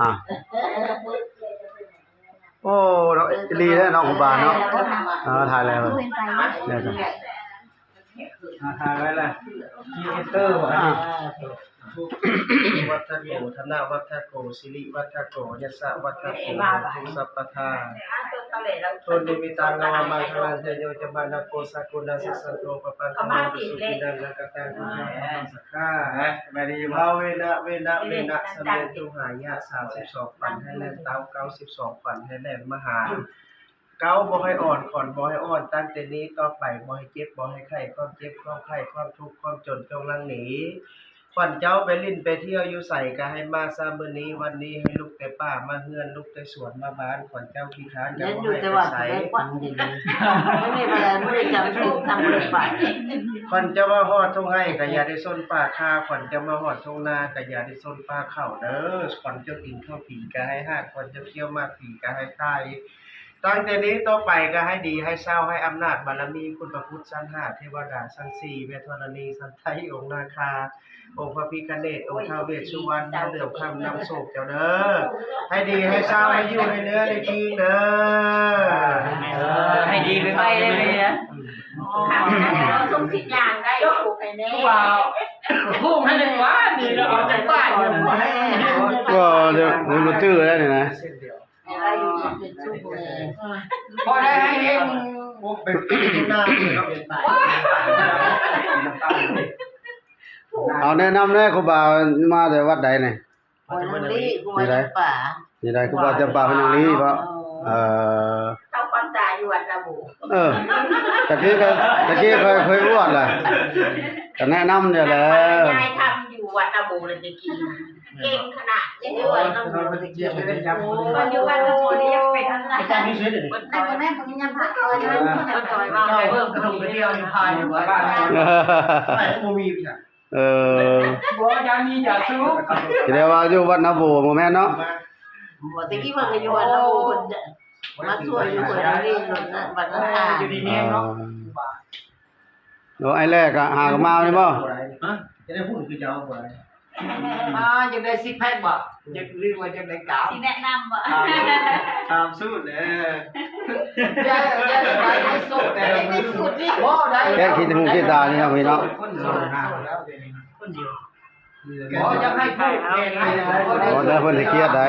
ອ່າ ໂອ້ ເນາະ ອີ່ຫຼີເດ້ເນາະ ຄູບາເນາະ. ເອີ ຖ່າຍແລ້ວ ເອີ ຖ່າຍໄວ້ລະ ມີເອັນເຕີບໍ່? ອ່າ ວັດທະໂກ ທະນະວັດທະໂກ ສິລິວັດທະໂກ ຍະສະວັດທະໂກ ໂຫຕຸ ສັບປະທາ ໂທນິມິຕັງ ອາມະມັງຄະລັງ ຈະໂຍ ຈະມານະໂກ ສະກຸນາສິສັນໂທ ປະປັງຄະໂມ ສຸກິນັງ ນະກະຕັງ ທຸກຍັງ ທຳມະສະກາ ພາເວນະ ເວນະ ເວນະ ສະເມຕຸ ຫາຍະ ສາມສິບສອງ ຂວັນໃຫ້ແລ່ນເຕົ້າ ເກົ້າສິບສອງ ຂວັນໃຫ້ແລ່ນມະຫາ ເກົ້າ ບໍ່ໃຫ້ອ່ອນ ຂວັນບໍ່ໃຫ້ອ່ອນ ຕັ້ງແຕ່ນີ້ຕໍ່ໄປ ບໍ່ໃຫ້ເຈັບ ບໍ່ໃຫ້ໄຂ້ ຄວາມເຈັບ ຄວາມໄຂ້ ຄວາມທຸກ ຄວາມຈົນ ຈົ່ງລັງໜີ. ຂວັນເຈົ້າໄປຫຼິ້ນໄປທ່ຽວຢູ່ໃສ ກະໃຫ້ມາຊາມື້ນີ້ ວັນນີ້ ໃຫ້ລຸກແຕ່ປ່າມາເຮືອນ ລຸກແຕ່ສວນມາບ້ານ. ຂວັນເຈົ້າຂີ້ຄ້ານ ກະບໍ່ໃຫ້ໄປໃສ ຂວັນເຈົ້າມາຮອດທົ່ງໄຮ່ ກະຢ່າໄດ້ຊົນປ່າຄາ ຂວັນເຈົ້າມາຮອດທົ່ງນາ ກະຢ່າໄດ້ຊົນປ່າເຂົ້າເດີ. ຂວັນເຈົ້າກິນເຂົ້າປີ ກະໃຫ້ຮາດ ຂວັນເຈົ້າຂ້ຽວໝາກປີ ກະໃຫ້ຕາຍ. ຕັ້ງແຕ່ນີ້ຕໍ່ໄປກະໃຫ້ດີໃຫ້ເຊົາ ໃຫ້ອຳນາດບາລະມີຄຸນພະພຸດຊັ້ນຫ້າ ເທວະດາຊັ້ນສີ່ ແມ່ທໍລະນີຊັ້ນໃຕ້ ອົງນາຄາ ອົງພະພິຄະເນດ ອົງທ້າວເວດສຸວັນ ແມ່ເຫຼືອມຄ້ຳນຳໂຊກເຈົ້າເດີ. ໃຫ້ດີໃຫ້ເຊົາ ໃຫ້ຢູ່ໃຫ້ເນື້ອໄດ້ກິນເດີ. ເອີ ໃຫ້ດີໄວໆເດີແມ່. ໂອ້ ເຮົາສົ່ງສິດຢ່າງໄດ້ ໂອ້ ໃຫ້ແນ່ ຜູ້ວ່າ ຜູ້ໃຫ້ໄດ້ວ່ານີ້ ເຮົາເອົາຈາກບ້ານ ກໍເດີ ບໍ່ຈື່ແລ້ວນີ້ນະ. ພໍໄດ້ໃຫ້ເຫັນ ເອົາແນະນຳແດ່ ຄູບາມາແຕ່ວັດໃດນີ້? ວັດນາງລີ ຄູບາຈຳປາ. ນີ້ໄດ ຄູບາຈຳປາເພິ່ນນາງລີບໍ? ເອີ ເອີ ເຈົ້າຄວາມຕາຢູ່ວັດນາໂບ. ເອີ ຕະກີ້ກໍ ຕະກີ້ຂ້ອຍເຄີຍບວດລະ ກໍແນະນຳນີ້ແຫຼະ ຍາຍທຳຢູ່ວັດນາໂບລະ ຕະກີ້ ເກັ່ງຂະໜາດ ຍັງຢູ່ວັດນາໂບ. ເພິ່ນຢູ່ວັດນາໂບນີ້ຍັງເປັນອັນນັ້ນ ອາຈານຢູ່ໃສດຽວນີ້? ເພິ່ນກໍແມ່ນເພິ່ນຍັງພັກ ເພິ່ນກໍໄປເວົ້າໄດ້ເບິ່ງ ເພິ່ນໄປທ່ຽວຢູ່ພາຢູ່ວັດນາໂບ ບໍ່ມີ. ເອີ ບໍ່ ຢ່າມີ ຢ່າສູບ ຊິໄດ້ວ່າຢູ່ວັດນາໂບບໍ່ແມ່ນເນາະ. ບໍ່ ແຕ່ກີ້ເພິ່ນກໍຢູ່ວັດນາໂບ ເພິ່ນຈະມາຊ່ວຍຢູ່ເພິ່ນນີ້ ວັດນາ ຢູ່ດີແຮງເນາະ. ໂອ້ ອ້າຍແລກະຫາກໍມານີ້ບໍ່? ຮະ ຈະໄດ້ຫຸ້ນຄືເຈົ້າບໍ່? ອ່າ ຢາກໄດ້ຊິກແພັກບໍ່? ຢາກ ຫຼືວ່າຢາກໄດ້ກ້າມ? ຊິແນະນຳບໍ່? ຕາມ ຕາມສູດເດີ. ຢ່າ ຢ່າໄດ້ໃຫ້ໂສດເດີ ໃຫ້ສູດນີ້ບໍ່ໄດ້ ແກ້ຂີ້ຫູຂີ້ຕານີ້ເນາະ ພີ່ເນາະ. ຄົນໂສດນາແລ້ວດຽວນີ້ ຄົນດຽວ ບໍ່ຢາກໃຫ້ຜູ້ແກ່ ບໍ່ໄດ້ ເພິ່ນຊິກຽດໄດ໋.